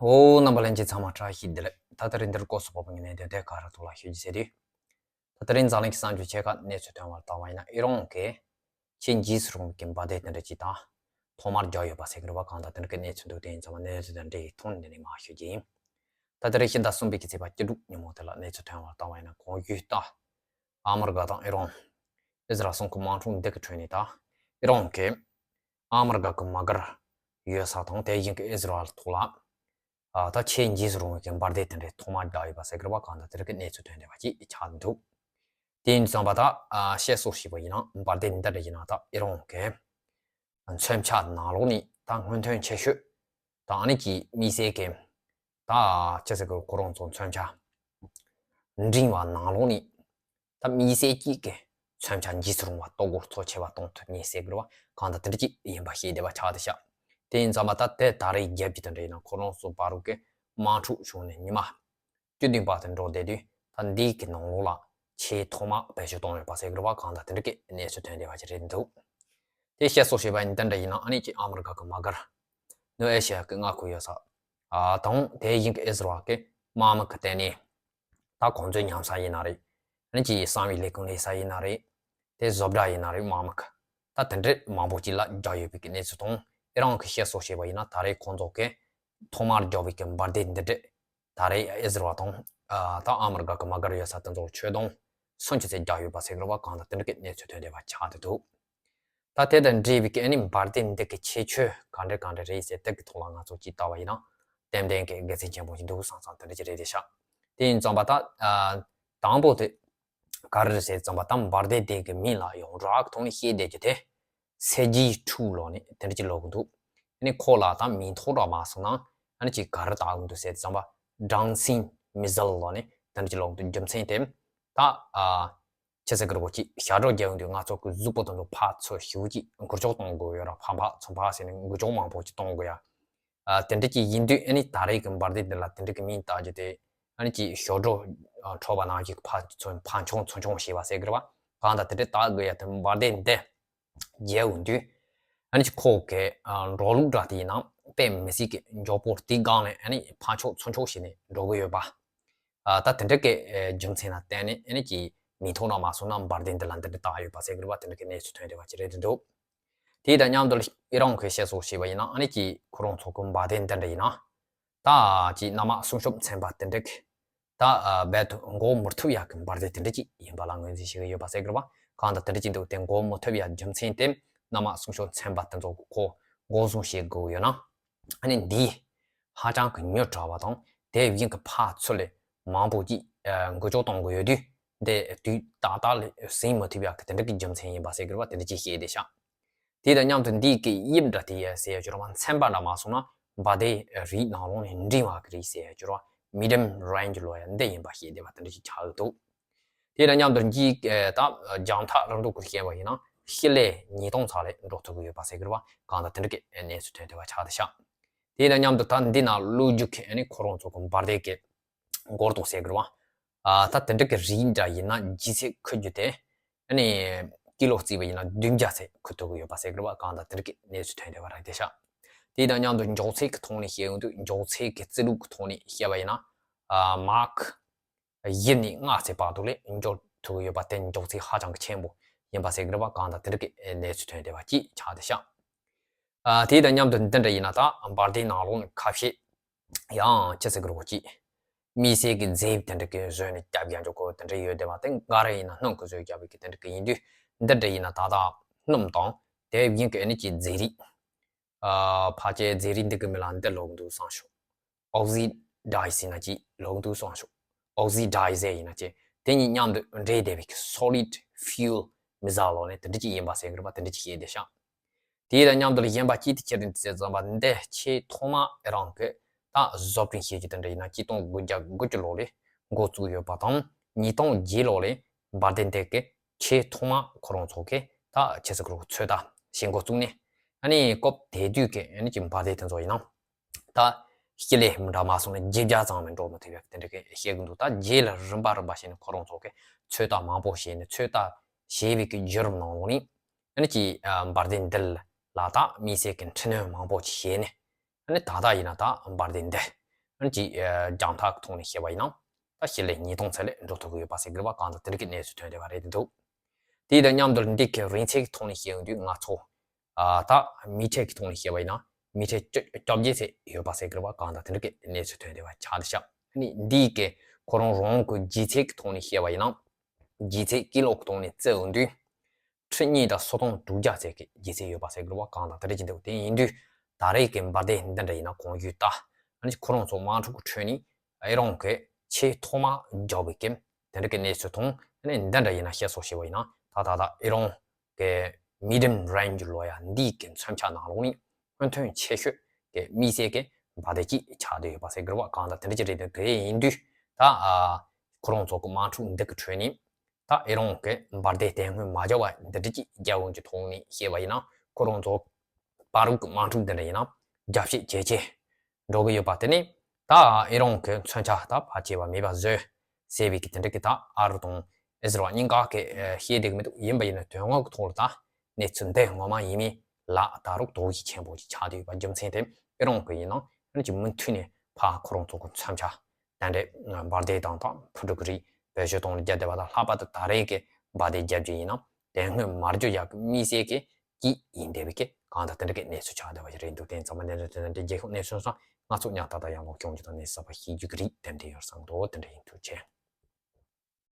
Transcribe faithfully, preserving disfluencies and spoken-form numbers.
ཨོ། རྣམ་པ་ལྷན་རྒྱས་ཚང་མ་བཀྲ་ཤིས་བདེ་ལེགས། ད་ལྟ་རིང་འདིར་སྐོར་སོགས་པ་ངས་གནས་དོན་དེ་ག་ར་ཐོག་ལ་ཞུ་རྒྱུ་བྱས་དུས། ད་ལྟ་རིང་འཛམ་གླིང་གི་གསར་འགྱུར་ཆེ་ཁག་གནས་ཚུལ་ཐོན་པར་བལྟས་པ་ཡིན་ན། ཨི་རན་གྱིས་ཆེས་འཇིགས་སུ་རུང་བའི་འབར་མདེལ་དེ་འདྲ་ཅིག་དང་། ཐོག་མར་བརྒྱབ་ཡོད་པ་ཟེར་གྱི་རེད་པ། གང་ལྟར་དེ་འདྲ་གི་གནས་ཚུལ་འདུག་དེ་ཡིན་ཙང་མ་གནས་ཚུལ་དང་འབྲེལ་ཡོད་ཐོག་ནས་འདི་ནས་མར་ཞུ་རྒྱུ་ཡིན། ད་ལྟ་རེས་ཕྱི་ཟླ་གསུམ་པའི་གི་ཚེས་པ་བཅུ་དྲུག་ཉིན་མོ་དེ་ལ་གནས་ཚུལ་ཐོན་པར་བལྟས་པ་ཡིན་ན། གོང་ཞུས་ལྟར། ཨ་མི་རི་ཀ་དང་ཨི་རན། ཨི་ཟི་རལ་གསུམ་གྱི་དམག་འཁྲུག་འདི་གི་ཁྲོད་ནས་ད། ཨི་རན་གྱིས་ཨ་མི་རི་ཀ་གི་དམག་སྒར་ཡོད་ས་དང་དེ་བཞིན་གྱི་ཨི་ཟི་རལ་ཐོག་ལ། ཨ། ད་ཆེས་འཇིགས་སུ་རུང་བའི་གི་འབར་མདེལ་དེ་འདྲའི་ཐོག་མར་བརྒྱབ་ཡོད་པ་ཟེར་གྱི་རེད་པ། གང་ལྟར་དེ་འདྲ་གི་གནས་ཚུལ་ཐོན་བསྡད་པ་ཅིག་ཆགས་འདུག་དེ་ཡིན་ཙང་མ་ད། ཨ། བཤད་སྲོལ་ཞིག་ཡོད་པ་ཡིན་ན། འབར་མདེལ་འདི་འདྲ་ཡིན་ན་ད་ཨི་རན་གྱི་མཚོན་ཆ་ནང་ལོགས་ནས་ད་སྔོན་ཐོན་ཆེ་ཤོས་དང་། ཨ་ནི་གི་དམིགས་བསལ་གྱི་ད་ཅི་ཟེར་གི། ཁོ་རང་ཚོ་མཚོན་ཆ་འབྲིང་བ་ནང་ལོགས་ནས་ད་དམིགས་བསལ་གྱི་གི་མཚོན་ཆ་འཇིགས་སུ་རུང་བ་ལྟོ་གོས་ཚོ་ཆེ་བ་གཏོང་ཐུབ་མཁན་ཟེར་གི་རེད་པ། གང་ལྟར་དེ་འདྲ་ཅིག་ཡིན་པ་ཤེས་བསྡད་པ་ཆགས་བསྡད་ཤག་དེ་ཡིན་ཙང་མ་ད་དེ་ད་རེས་རྒྱབ་ཀྱི་དེ་འདྲ་ཡིན་ན། ཁོ་རང་ཚོ་བར་གྱི་དམག་འཁྲུག་བྱུང་ནས་ཉི་མ་བཅུ་བདུན་པ་དེ་འགྲོ་བསྡད་དུས། ད་འདིའི་གི་ནང་ལོགས་ལ་ཆེས་ཐོག་མ་བེད་སྤྱོད་བཏང་ཡོད་པ་ཟེར་གི་རེད་པ། གང་ལྟར་དེ་འདྲ་གི་གནས་ཚུལ་ཐོན་བསྡད་པ་ཅིག་རེད་འདུག་དེ་བཤད་སྲོལ་ཞིག་ཡོད་པ་ཡིན་ན། དེ་འདྲ་ཡིན་ན་ཨ་ནི་གི་ཨ་མི་རི་ཀ་གི་དམག་སྒར་སྣོད་ཨེ་ཤི་ཡ་གི་མངའ་ཁུལ་ཡོད་ས། ཨ། དང་དེ་བཞིན་གྱི་ཨི་ཟི་རལ་གྱི་དམག་མི་གི་སྟེང་ནས་ད་གོ་མཛོད་ཉམས་ས་ཡིན་ན་རེད། ཨ་ནི་གི་གསང་བའི་ལས་ཁུངས་ལས་ས་ཡིན་ན་རེད། དེ་བཟོ་གྲྭ་ཡིན་ན་རེད། དམག་མི་གི་ད་དེ་འདྲ་མང་པོ་ཅིག་ལ་བརྒྱབ་ཡོད་པའི་གི་གནས་ཚུལ་དང་། ཨི་རན་གྱིས་བཤད་སྲོལ་ཞིག་ཡོད་པ་ཡིན་ན། ད་རེས་ཁོང་ཚོ་གིས་ཐོག་མར་བརྒྱབ་པའི་གི་འབར་མདེལ་འདི་འདྲ་ད་རེས་ཨི་ཟི་རལ་དང་། ཨ། ད་ཨ་མི་རི་ཀ་གི་དམག་སྒར་ཡོད་ས་དེ་ཚོར་ཆོད་དོན་སུམ་ཅུ་ཙམ་བརྒྱབ་ཡོད་པ་ཟེར་གི་རེད་པ། གང་ལྟར་དེ་འདྲ་གི་གནས་ཚུལ་ཐོན་བསྡད་པ་ཆགས་བསྡད་འདུག་ད་དེ་དང་འབྲེལ་བའི་གི་ཨ་ནི་འབར་མདེལ་འདི་གི་ཁྱད་ཆོས་ག་འདྲ་ག་འདྲ་རེད་ཟེར། དེ་གི་ཐོག་ལ་ང་ཚོ་ཅིག་བལྟས་པ་ཡིན་ན་ཏན་ཏན་གི་དགེ་མཚན་ཆེན་པོ་ཞིག་འདུག་བསམ་བསམ་དེ་འདྲ་ཅིག་རེད་བསྡད་ཤག་དེ་ཡིན་ཙང་མ་ད། ཨ། དང་པོ་དེ་ག་རེ་རེད་ཟེར་ཙང་མ་ད། འབར་མདེལ་དེ་གི་མིང་ལ་ཡོངས་གྲགས་ཐོག་ནས་བཤད་བསྡད་རྒྱུ་དེ་སེ་ཇི་ཊུ་ལབ་ནས་དེ་འདྲ་ཅིག་ལབ་གི་འདུག་ཨ་ནི་ཁོ་ལ་ད་མིང་ཐོགས་ར་མ་སོང་ན། ཨ་ནི་ཅིག་ག་རེ་བཏགས་གི་འདུག་ཟེར་ཙང་མ་ཌན་སིང་མི་སིལ་ལབ་ནས་དེ་འདྲ་ཅིག་ལབ་གི་འདུག་རྒྱུ་མཚན་དེ་ད། ཨ། ཆི་ཟེར་གི་རེད། ཁོ་ཅིག་ཞབས་བྲོ་རྒྱག་ཡོང་དུས་ང་ཚོ་གི་གཟུགས་པོ་དེ་ཚོ་ཕར་ཚུར་ཞེ་པོ་ཅིག་འགུལ་སྐྱོད་གཏོང་དགོས་ཡོད་ར། ཕར་ཕར་ཚུར་ཕར་ཟེར་ནས་འགུལ་སྐྱོད་མང་པོ་ཅིག་གཏོང་དགོས་ཡ། ཨ། དེ་འདྲ་ཅིག་ཡིན་དུས་ཨ་ནི་ད་རེས་ཀྱི་འབར་མདེལ་འདི་ལ་དེ་འདྲ་གི་མིང་བཏགས་རྒྱུ་དེ། ཨ་ནི་ཅིག་ཞབས་བྲོ་འཁྲབ་པ་ནང་བཞིན་ཕར་ཚུར་ཕར་མཆོང་ཚུར་མཆོང་བྱེད་པ་ཟེར་གི་རེད་པ། གང་ལྟར་དེ་འདྲ་བཏགས་དགོས་ཡ་དེ། འབར་མདེལ་འདི་རྒྱག་ཡོང་དུས་ཨ་ནི་ཅིག་ཁོ་གི། ཨ། འགྲོ་ལུགས་འདྲ་དེ་ཡིན་ན་དཔེ་མི་སྲིད་ཀྱི་མགྱོགས་པོ། དེའི་སྒང་ནས་ཨ་ནི་ཕར་མཆོང་ཚུར་མཆོང་བྱས་ནས་འགྲོ་གི་ཡོད་པ། ཨ། ད་དེ་འདྲ་གི། ཨ། རྒྱུ་མཚན་ལ་བརྟེན་ནས་ཨ་ནི་ཅིག་མིང་ཐོགས་ར་མ་སོང་ན་འབར་མདེལ་འདི་ལ་འདི་འདྲ་བཏགས་ཡོད་པ་ཟེར་གི་རེད་པ། དེ་འདྲ་གི་གནས་ཚུལ་ཐོན་བསྡད་པ་ཅིག་རེད་འདུག་དེ་དང་མཉམ་དུ་ཨི་རན་གྱིས་བཤད་སྲོལ་ཞིག་ཡོད་པ་ཡིན་ན། ཨ་ནི་ཅིག་ཁོ་རང་ཚོ་གི་འབར་མདེལ་འདི་འདྲ་ཡིན་ན་ད་ཅིག་གནམ་དམག་སྲུང་སྐྱོབ་ཚན་པ་དེ་འདྲ་གི་ད། ཨ། རྦད་དེ་འགོག་མི་ཐུབ་ཡག་གི་འབར་མདེལ་དེ་འདྲ་ཅིག་ཡིན་པ་ལ་ངོས་འཛིན་བྱེད་ཀྱི་ཡོད་པ་ཟེར་གི་རེད་པ། གང་ལྟར་དེ་འདྲ་ཅིག་འདུག་དེ་འགོག་མི་ཐུབ་ཡག་རྒྱུ་མཚན་དེ་གནམ་དམག་སྲུང་སྐྱོབ་ཚན་པ་དེ་ཚོ་གིས་ཁོ་འགོག་སྲུང་བྱེད་དགོས་ཡོད་ན། ཨ་ནི་འདི་ཧ་ཅང་གི་མྱུར་དྲགས་པ་དང་། དེ་བཞིན་གྱི་ཕར་ཚུར་ལ་མང་པོ་ཅིག་ཨ། འགུལ་སྐྱོད་གཏོང་དགོས་ཡོད་དུས། འདི་དུས་ཏག་ཏག་ལ་ཟིན་མི་ཐུབ་ཡག་གི་དེ་འདྲ་གི་རྒྱུ་མཚན་ཡིན་པ་ཟེར་གི་རེད་པ། དེ་འདྲ་ཅིག་བཤད་བསྡད་ཤག་དེ་དང་མཉམ་དུ་འདི་གི་དབྱིབས་འདྲ་དེ་ཡ་ཟེར་ཡ་ཅིག་ཡོད་རེད་པ། ཚན་པ་འདྲ་མ་སོང་ན་འབར་མདེལ་རིགས་ནང་ལོགས་ནས་འབྲིང་བ་གི་རིགས་ཟེར་ཡ་ཅིག་ཡོད་རེད་པ། མི་ཌི་ཡམ་རེན་ཇི་ལབ་ཡ་འདི་ཡིན་པ་བཤད་བསྡད་པ་དེ་འདྲ་ཅིག་ཆགས་ཀྱི་འདུག་དེ་དང་མཉམ་དུ་འདི་གི་ད་རྒྱང་ཐག་རིང་པོ་གི་བཤད་པ་ཡིན་ན་ཤེལ་ལེ་ཉིས་སྟོང་ཙམ་ལ་འགྲོ་ཐུབ་ཀྱི་ཡོད་པ་ཟེར་གི་རེད་པ། གང་ལྟར་དེ་འདྲ་གི་གནས་ཚུལ་ཐོན་བསྡད་པ་ཆགས་བསྡད་ཤག་དེ་དང་མཉམ་དུ་ད་འདི་ན་ལོ་རྒྱུས་ཀྱི་ཨ་ནི་ཁོ་རང་ཚོ་གི་འབར་མདེལ་གྱི་འགོར་དོ་ཟེར་གི་རེད་པ། ཨ། ད་དེ་འདྲ་གི་རིགས་འདྲ་ཡིན་ན་ལྗིད་ཚད་འཁུར་རྒྱུ་དེ་ཨ་ནི་ཀི་ལོ་བརྩིས་པ་ཡིན་ན་བདུན་བརྒྱ་ཙམ་འཁུར་ཐུབ་ཀྱི་ཡོད་པ་ཟེར་གི་རེད་པ། གང་ལྟར་དེ་འདྲ་གི་གནས་ཚུལ་ཐོན་བསྡད་པ་རེད་བསྡད་ཤག་དེ་དང་མཉམ་དུ་མགྱོགས་ཚད་ཀྱི་ཐོག་ནས་བཤད་ཡོང་དུས། མགྱོགས་ཚད་ཀྱི་རྩིས་ལུགས་ཀྱི་ཐོག་ནས་བཤད་པ་ཡིན་ན། ཨ། མཱག་བཞི་ནས་ལྔ་ཙམ་བར་དུ་ལ་འགྲོ་ཐུབ་ཀྱི་ཡོད་པ་དེ་མགྱོགས་ཚད་ཧ་ཅང་གི་ཆེན་པོ་ཡིན་པ་ཟེར་གི་རེད་པ། གང་ལྟར་དེ་འདྲ་གི་གནས་ཚུལ་ཐོན་བསྡད་པ་ཅིག་ཆགས་བསྡད་ཤག་ཨ། དེ་དང་མཉམ་དུ་འདི་འདྲ་ཡིན་ན་ད་འབར་མདེལ་ནང་ལོགས་ནས་ཁ་ཤས་ཡང་ཅི་ཟེར་གི་རེད། ཁོ་ཅིག་དམིགས་བསལ་གྱི་རྫས་དེ་འདྲ་གི་བཟོས་ནས་བརྒྱབ་ཡ་འཇོག་གོ་དེ་འདྲ་ཡོད་བསྡད་པ་དེ། ག་རེ་ཡིན་ན་སྣུམ་གྱིས་བཟོས་བརྒྱབ་པའི་གི་དེ་འདྲ་གི་ཡིན་དུས། འདི་འདྲ་ཡིན་ན་ད་ལྟ་སྣུམ་དང་དེ་བཞིན་གྱི་ཨ་ནི་ཅིག་རྫས་རིགས། ཨ། ཕལ་ཆེར་རྫས་རིགས་འདི་གི་མིང་ལ་འདི་ལབ་ཀྱི་འདུག་བསམ་བྱུང་། ཨོག་སི་ཌའི་ཛི་ཡིན་ན་ཅིག་ལབ་ཀྱི་འདུག་བསམ་བྱུང་། ཨོག་སི་ཌའི་ཛར་ཡིན་ན་ཅིག་དེ་གཉིས་མཉམ་དུ་འདྲེས་བསྡད་པའི་གི་སོ་ལིཌ་ཕིའུལ་མི་སིལ་ལབ་ནས་དེ་འདྲ་ཅིག་ཡིན་པ་ཟེར་གི་རེད་པ། དེ་འདྲ་ཅིག་བཤད་བསྡད་ཤག་དེ་དང་མཉམ་དུ་ལ་གཞན་པ་ཅིག་དེ་ཅི་རེད་ཟེར་ཙམ་པ། འདི་ཆེས་ཐོག་མ་ཨི་རན་གྱིས་ད་བཟོ་སྐྲུན་བྱེད་རྒྱུ་དེ་འདྲ་ཡིན་ན་ཆིག་སྟོང་དགུ་བརྒྱ་དགུ་བཅུ་ལོ་ལ་འགོ་བཙུགས་ཡོད་པ་དང་། ཉིས་སྟོང་བརྒྱད་ལོ་ལ་འབར་མདེལ་འདི་གི་ཆེས་ཐོག་མ་ཁོ་རང་ཚོ་གིས་ད་ཅི་ཟེར་གི་རེད། ཚོད་ལྟ་བྱེད་འགོ་བཙུགས་ནས། ཨ་ནི་སྐབས་དེ་དུས་ཀྱི་ཨ་ནི་ཅིག་འབར་མདེལ་དེ་ཚོ་ཡིན་ན་ད་ཤེལ་ལེ་འདྲ་མ་སོང་ན་བརྒྱད་བརྒྱ་ཙམ་ལས་འགྲོ་མི་ཐུབ་ཡག་དེ་འདྲ་གི་བཤད་གི་འདུག་ད་རྗེས་ལ་རིམ་པ་རིམ་པ་བྱས་ནས་ཁོ་རང་ཚོ་གིས་ཚོད་ལྟ་མང་པོ་བྱས་ནས། ཚོད་ལྟ་བྱས་པའི་གི་བརྒྱུད་རིམ་ནང་ལོགས་ནས་ཨ་ནི་ཅིག་ཨ། འབར་མདེལ་འདི་ལ་ད་དམིགས་བསལ་གྱི་འཕྲི་སྣོན་མང་པོ་ཅིག་བྱས་ནས། ཨ་ནི་ད་ལྟ་ཡིན་ན་ད་འབར་མདེལ་འདི་ ཨ་ནི་ཅིག་ཨ་རྒྱང་ཐག་གི་ཐོག་ནས་བཤད་པ་ཡིན་ན་ད་ཞི་ལི་ཉིས་སྟོང་ཚད་ལས་འགྲོ་ཐུབ་ཀྱི་ཡོད་པ་ཟེར་གི་རེད་བ། གང་ལྟར་དེ་འདྲ་གི་གནས་ཚུལ་ཐོན་བསྡད་པ་རེད་འདུག་དེ་དང་མཉམ་དུ་འདི་གི་རིང་ཚད་ཀྱི་ཐོག་ནས་བཤད་ཡོང་དུས་ང་ཚོ་ཨ་ད་མི་ཐེ་གི་ཐོག་ནས་བཤད་པ་ཡིན་ན་མི་ཐེ་བཅོ་བརྒྱད་ཚད་ཡོད་པ་ཟེར་གི་རེད་བ། གང་ལྟར་དེ་འདྲ་གི་གནས་ཚུལ་ཐོན་བསྡད་པ་ཆགས་བསྡད་ཤག་ཨ་ནི་འདི་གི་ཁོ་རང་རང་གི་ལྗིད་ཚད་ཀྱི་ཐོག་ནས་བཤད་པ་ཡིན་ན་ལྗིད་ཚད་ཀི་ལོ་གི་ཐོག་ནས་བརྩི་ཡོང་དུས། ཁྲི་གཉིས་དང་སོ་སྟོང་དྲུག་བརྒྱ་ཙམ་གྱི་ལྗིད་ཚད་ཡོད་པ་ཟེར་གི་རེད་བ། གང་ལྟར་དེ་འདྲ་ཅིག་འདུག་དེ་ཡིན་དུས་ད་རེས་ཀྱི་འབར་མདེལ་འདི་འདྲ་ཡིན་ན་གོང་ཞུས་ལྟར་ཨ་ནི་ཁོ་རང་ཚོ་དམག་འཁྲུག་གི་ཁྲོད་ནས་ཨེ་རང་གི་ཆེས་ཐོག་མ་རྒྱག་པའི་གི་དེ་འདྲ་གི་གནས་ཚུལ་དང་ཨ་ནི་འདི་འདྲ་ཡིན་ན་བཤད་སོགས་བྱས་པ་ཡིན་ན་ད་ད་ད་ཨེ་རང་གི་མི་ཌི་ཡམ་རེན་ཇི་ལབ་ཡ་འདིའི་གི་མཚོན་ཆ་ནང་ལོགས་ནས་སྔོན་ཐོན་ཆེ་ཤོས་ཀྱི་དམིགས་བསལ་གྱི་འབར་མདེལ་ཅིག་ཆགས་བསྡད་ཡོད་པ་ཟེར་གི་རེད་བ། གང་ལྟར་དེ་འདྲ་ཅིག་རེད་འདུག་དེ་ཡིན་དུས་ད་ཨ་ཁོ་རང་ཚོ་གི་དམག་འཁྲུག་འདི་གི་ཁྲོད་ནས། ད་ཨེ་རང་གི་འབར་མདེལ་དེ་སྔོན་མ་བརྒྱབ་པ་འདི་འདྲ་ཅིག་རྒྱབ་ཡོང་གི་ཐོག་ནས་བཤད་པ་ཡིན་ན་ཁོ་རང་ཚོ་བར་དུ་གི་དམག་འཁྲུག་འདི་འདྲ་ཡིན་ན་རྒྱབ་བཤིག་ཇེ་ཆེ་འགྲོ་གི་ཡོད་པ། དེ་ནས་ད་ཨེ་རང་གི་མཚོན་ཆ་ད་ཕལ་ཆེ་བ་མེད་པ་བཟོས་ཟེར་བའི་གི་དེ་འདྲ་གི་ད་ཨ་རི་དང་ཨི་ཟི་རལ་གཉིས་ཀ་གི་བཤད་བསྡད་གི་མི་འདུག་ཡིན་པ་ཡིན་ན་དོན་དངོས་ཀྱི་ཐོག་ལ་ད་གནས་ཚུལ་འདི་ངོ་མ་ཡིན་མིན་ལ་ད་རུང་དོགས་གཞི་ཆེན་པོ་ཅིག་ཆགས་བསྡད་ཡོད་པ། རྒྱུ་མཚན་དེ་ཨེ་རང་གི་ཡིན་ན་ཨ་ནི་ཅིག་མུ་མཐུད་ནས་ཕར་ཁོ་རང་ཚོ་གི་མཚོན་ཆ། དེ་འདྲའི་འབར་མདེལ་དང་དང་འཕུར་གྲུ་གི་རིགས་བེད་སྤྱོད་གཏོང་ལ་བརྒྱབ་བསྡད་པ་དང་ལྷག་པར་དུ་ད་རེས་ཀྱི་འབར་མདེལ་རྒྱབ་རྒྱུ་ཡིན་ན་དེ་སྔོན་མ་རྒྱུ་ཡག་གི་དམིགས་བསལ་གྱི་གྱིས་ཡིན་བསྡད་པའི་གི་གང་ལྟར་དེ་འདྲ་གི་གནས་ཚུལ་ཆགས་བསྡད་པ་ཞིག་རེད་འདུག་དེ་ཚང་མ་གནས་ཚུལ་དེ་འདྲ་རྒྱལ་ཁབ་གནས་ཚུལ་སོགས་ང་ཚོ་ཉག་ཏག་ཏག་ཡང་ལོག་སྐྱོང་རྒྱུ་དང་གནས་ཚུལ་གསར་པ་ཤེས་རྒྱུ་གི་རིགས་དེ་འདྲ་ཡོད་བསམ་འདུག་དེ་འདྲ་ཡིན། ཐུགས་རྗེ་ཆེ།